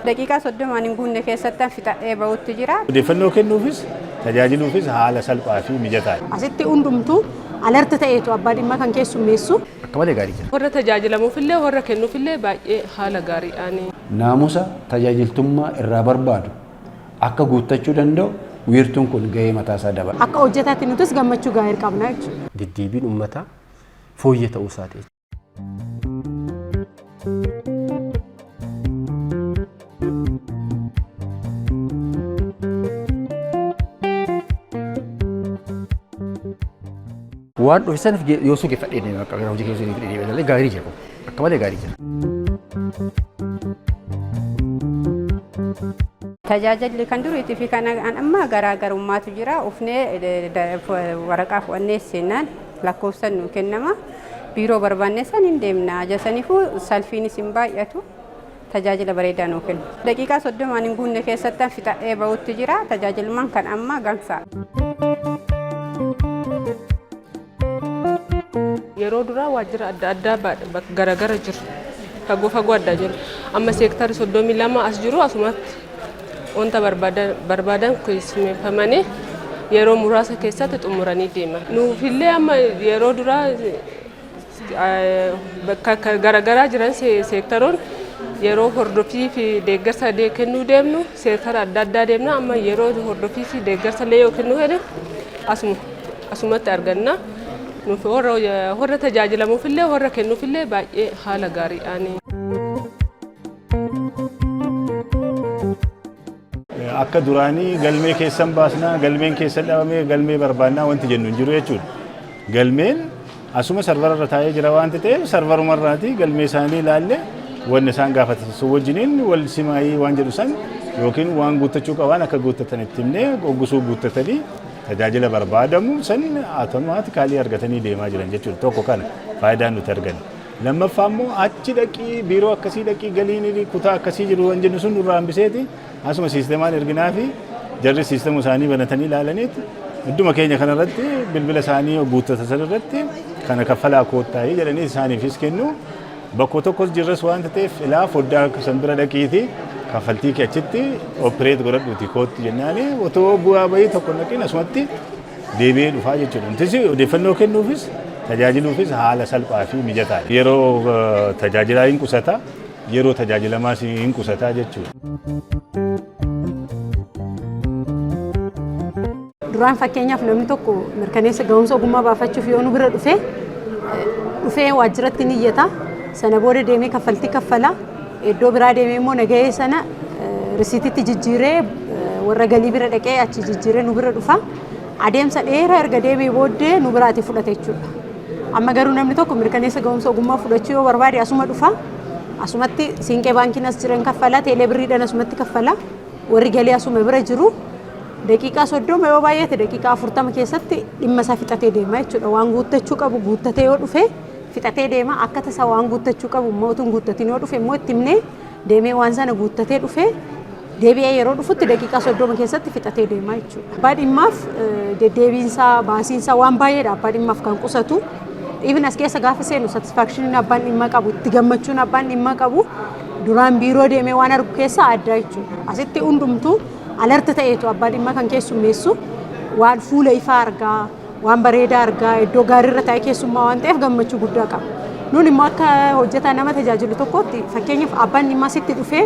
Daqiiqaa 30n hin guunne keessatti fixadhee bahutti jira. Odeeffannoo kennuufis tajaajiluufis haala salphaa fi mijataadha. Asitti hundumtuu alert ta'eetu abbaa dhimma kan keessummeessu. Akka malee gaarii jira. Warra tajaajilamuufillee warra kennuufillee baay'ee haala gaariidhaan. Naamusa tajaajiltummaa irraa barbaadu akka guuttachuu danda'u wiirtuun kun gahee mataa isaa dabala. Akka hojjetaatti nutis gammachuu gaarii qabna jechuudha. Deddeebiin uummataa fooyyee ta'uu isaati. Waan dhufe saniif yoo sun geeffadhee deema akka gara hojii keessa deema malee gaarii jira kun akka malee gaarii jira. Tajaajilli kan duriitii fi kan ammaa garaagarummaatu jira. Ufnee waraqaa fudhannee seenaan lakkoofsan nu kennama. Biiroo barbaanne san hin deemna. Jasaniifuu salfiinis hin baay'atu. Tajaajila bareedaa nuu kennu. Daqiiqaa 30n hin guunne keessatti fixadhee bahutti jira. Tajaajilummaan kan ammaa gansaa. Yeroo duraa waajjira adda addaa bakka garagara jiru. Fagoo fagoo addaa jiru. Amma seektari 32 as jiru asumatti wanta barbaadan keessummeeffamanii yeroo muraasa keessatti xumuranii deeman. Nuufillee amma yeroo duraa bakka garagaraa jiran seektaroon yeroo hordoffii fi deeggarsa kennuu deemnu seektara adda addaa deemna, amma yeroo hordoffii fi deeggarsa illee yoo kennuu fedhe asumatti arganna. Nuuf warra tajaajilamuufillee warra kennuufillee baay'ee haala gaariidhaan. Akka duraanii galmee keessan baasnaa, galmeen keessan dhabamee galmee barbaannaa wanti jennu hin jiru jechuudha. Galmeen asuma sarvara irra taa'ee jira waanta ta'eef sarvaruma irraati galmee isaanii ilaalle wanni isaan gaafatan sun wajjiniin wal simaayii waan jedhu san yookiin waan guuttachuu qaban akka guuttatan itti himnee hoggusuu guuttatanii tajaajila barbaadamu san automaatikaalii argatanii deemaa jiran jechuudha. Tokko kana faayidaan nuti arganne. Lammaffaa immoo achi dhaqii biiroo akkasii dhaqii galiin kutaa akkasii jiru waan jennu sun nurraa hambiseeti asuma siistemaan erginaa fi jarri siistema isaanii banatanii ilaalaniiti idduma keenya kanarratti bilbila isaanii guuttata san irratti kana kaffalaa koottaayii jedhanii isaaniifis kennu. Bakka tokkos jirras waanta ta'eef ilaa foddaa san bira dhaqiiti kaffaltii kee achitti operate godhadhuuti kootti jennaani otoo bu'aa bahii tokko naqin asumatti deebi'ee dhufaa jechuudha. Nutis odeeffannoo kennuufis tajaajiluufis haala salphaa fi mijataadha. Yeroo tajaajilaa hin qusata, yeroo tajaajilamaas hin qusataa jechuudha. Duraan fakkeenyaaf namni tokko mirkaneessa ga'umsa ogummaa baafachuuf yoo nu bira dhufe, dhufee waajjiratti ni iyyata. Sana booda deemee kaffaltii kaffala. Iddoo biraa deemee immoo nagahee sana risiititti jijjiiree warra galii bira dhaqee achi jijjiiree nu bira dhufa. Adeemsa dheeraa erga deemee booddee nu biraati fudhata jechuudha. Amma garuu namni tokko mirkaneessa ga'umsa ogummaa fudhachuu yoo barbaade asuma dhufa. Asumatti siinqee baankiin as jiran kaffala, teelee birriidhaan asumatti kaffala. Warri galii asuma bira jiru. Daqiiqaa 30, yoo baay'ate daqiiqaa 40 keessatti dhimma isaa fixatee deema jechuudha. Waan guuttachuu qabu guuttatee yoo dhufe fixatee deema. Akka tasaa waan guuttachuu qabu immoo utuu hin guuttatin yoo dhufe immoo itti himnee deemee waan sana guuttatee dhufe deebi'ee yeroo dhufutti daqiiqaa 30 keessatti fixatee deema jechuudha. Abbaa dhimmaaf deddeebiinsaa, baasiinsaa waan baay'eedha abbaa dhimmaaf kan qusatu. Even as keessa gaafa seenu satisfaakshiniin abbaan dhimma qabu, itti gammachuun abbaan dhimma qabu duraan biiroo deemee waan argu keessaa adda jechuudha. Asitti hundumtuu alert ta'eetu abbaa dhimma kan keessummeessu, waan fuula ifaa argaa, waan bareedaa argaa, iddoo gaariirra taa'ee keessummaa waan ta'eef gammachuu guddaa qaba. Nuun immoo akka hojjetaa nama tajaajilu tokkotti, fakkeenyaaf abbaan dhimmaa sitti dhufee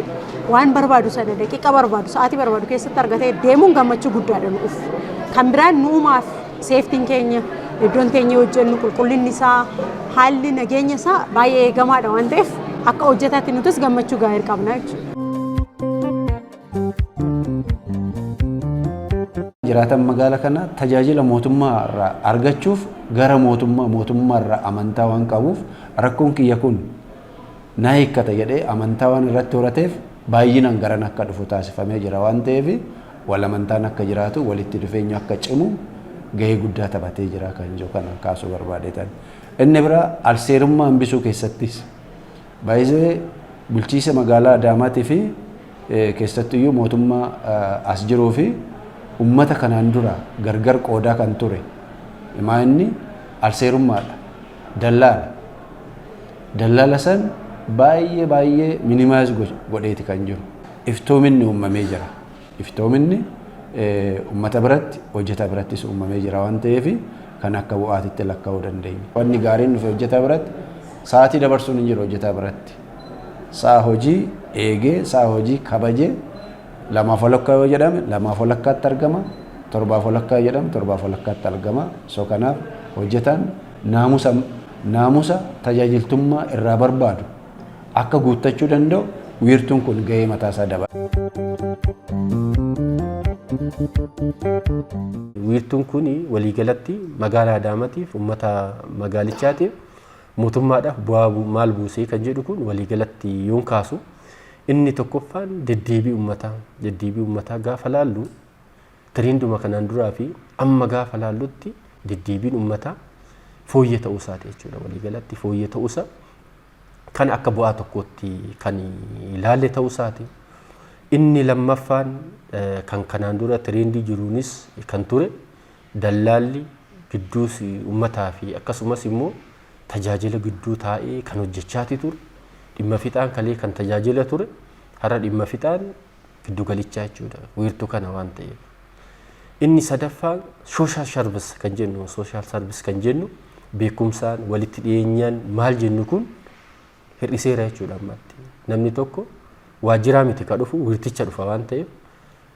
waan barbaadu sana daqiiqa barbaadu, sa'aatii barbaadu keessatti argatee deemuun gammachuu guddaadha nuuf. Kan biraan nuumaaf seeftiin keenya, iddoon teenyee hojjennu qulqullinni isaa, haalli nageenya isaa baay'ee eegamaadha waan ta'eef akka hojjetaatti nutis gammachuu gaarii qabna jechuudha. Jiraatan magaala kana tajaajila mootummaa irraa argachuuf gara mootummaa irraa amantaa waan qabuuf, rakkoon kiyya kun na hiikkata jedhee amantaa waan irratti horateef baay'inaan garan akka dhufu taasifamee jira waan ta'eef, wal amantaan akka jiraatu, walitti dhufeenyi akka cimu gahee guddaa taphatee jira kan jiru kana kaasuu barbaadeetan. Inni biraa alseerummaa hambisuu keessattis baay'ee bulchiisa magaalaa Adaamaatii fi keessattiyyuu mootummaa as jiruu fi ummata kanaan dura gargar qoodaa kan ture himaa inni alseerummaadha. Dallaala. Dallaala san baay'ee baay'ee minimize godheeti kan jiru. iftoominni uumamee jira. Iftoominni uummata biratti, hojjetaa birattis uumamee jira waan ta'eef kan akka bu'aatitti lakkaa'uu dandeenya. Wanni gaariin dhufe hojjetaa biratti, sa'aatii dabarsuun hin jiru hojjetaa biratti. Sa'a hojii eegee, sa'a hojii kabajee, 2:30 yoo jedhame 2:30tti argama, 7:30 yoo jedhame 7:30tti argama. So kanaaf hojjetaan naamusa tajaajiltummaa irraa barbaadu akka guuttachuu danda'u wiirtuun kun gahee mataasaa dabala. Wiirtuun kun waliigalatti magaalaa Adaamaatiif, uummata magaalichaatiif, mootummaadhaaf bu'aa maal buusee kan jedhu kun waliigalatti yoon kaasu, inni tokkoffaan deddeebii uummataa. Deddeebii uummataa gaafa laallu, trenduma kanaan duraa fi amma gaafa laallutti deddeebiin uummataa fooyyee ta'uu isaati jechuudha. Waliigalatti fooyyee ta'uusaa kan akka bu'aa tokkootti kan ilaalle ta'uu isaati. Inni lammaffaan kan kanaan dura trendii jiruunis kan ture dallaalli gidduus uummataa fi akkasumas immoo tajaajila gidduu taa'ee kan hojjechaati ture. Dhimma fixaan kalee kan tajaajila ture, har'a dhimma fixaan giddugalichaa jechuudha, wiirtuu kana waan ta'eef. Inni sadaffaan social service kan jennu, social service kan jennu beekumsaan walitti dhiyeenyaan maal jennu kun hir'iseera jechuudha ammatti. Namni tokko waajjiraa miti ka dhufu, wiirticha dhufa waan ta'eef,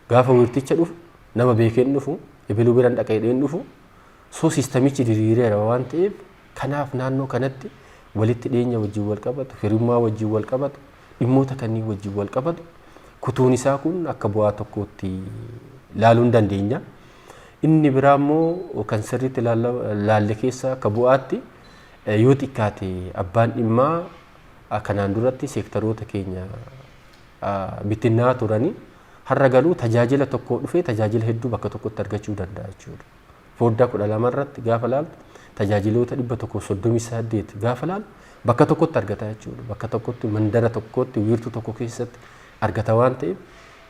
gaafa wiirticha dhufu nama beekeen dhufu, ebiluu biraan dhaqeedheen dhufu, so systemichi diriireera waan ta'eef, kanaaf naannoo kanatti walitti dhiyeenya wajjin wal qabatu, hirummaa wajjin wal qabatu, dhimmoota kanneen wajjin wal qabatu kutuun isaa kun akka bu'aa tokkootti ilaaluu hin dandeenya. Inni biraa immoo kan sirriitti laalle keessa akka bu'aatti, yoo xiqqaate abbaan dhimmaa kanaan duratti seektaroota keenya bittinnaa turanii har'a galuu tajaajila tokko dhufee tajaajila hedduu bakka tokkotti argachuu danda'a jechuudha. Fooddaa 12 irratti gaafa laaltu tajaajiloota 138 gaafa laalu bakka tokkotti argata jechuudha. Bakka tokkotti, mandara tokkotti, wiirtuu tokko keessatti argata waan ta'eef,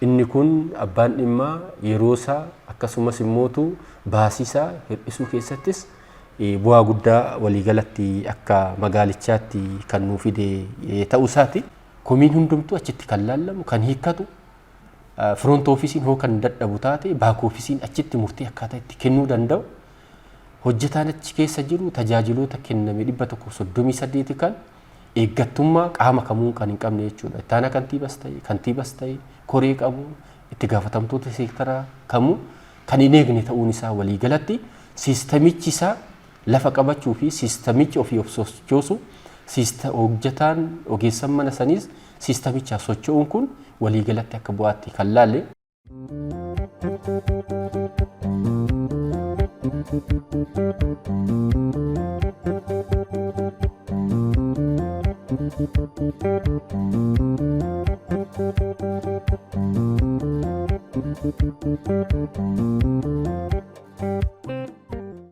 inni kun abbaan dhimmaa yeroo isaa akkasumas immootu baasii isaa hir'isuu keessattis bu'aa guddaa waliigalatti akka magaalichaatti kan nuu fide ta'uu isaati. Komiin hundumtuu achitti kan laallamu, kan hiikkatu, front officeiin hoo kan dadhabu taate back officeiin achitti murtii akkaataa itti kennuu danda'u, hojjetaan achi keessa jiru tajaajiloota kenname 138 kan eeggattummaa qaama kamuu kan hin qabne jechuudha. Ittaanaa kantiibas ta'e, kantiibas ta'e, koree qabu, itti gaafatamtoota seektaraa kamuu kan hin eegne ta'uun isaa waliigalatti systemichi isaa lafa qabachuu fi systemichi ofii of sochoosu, hojjetaan ogeessan mana saniis systemichaa socho'uun kun waliigalatti akka bu'aatti kan laalle.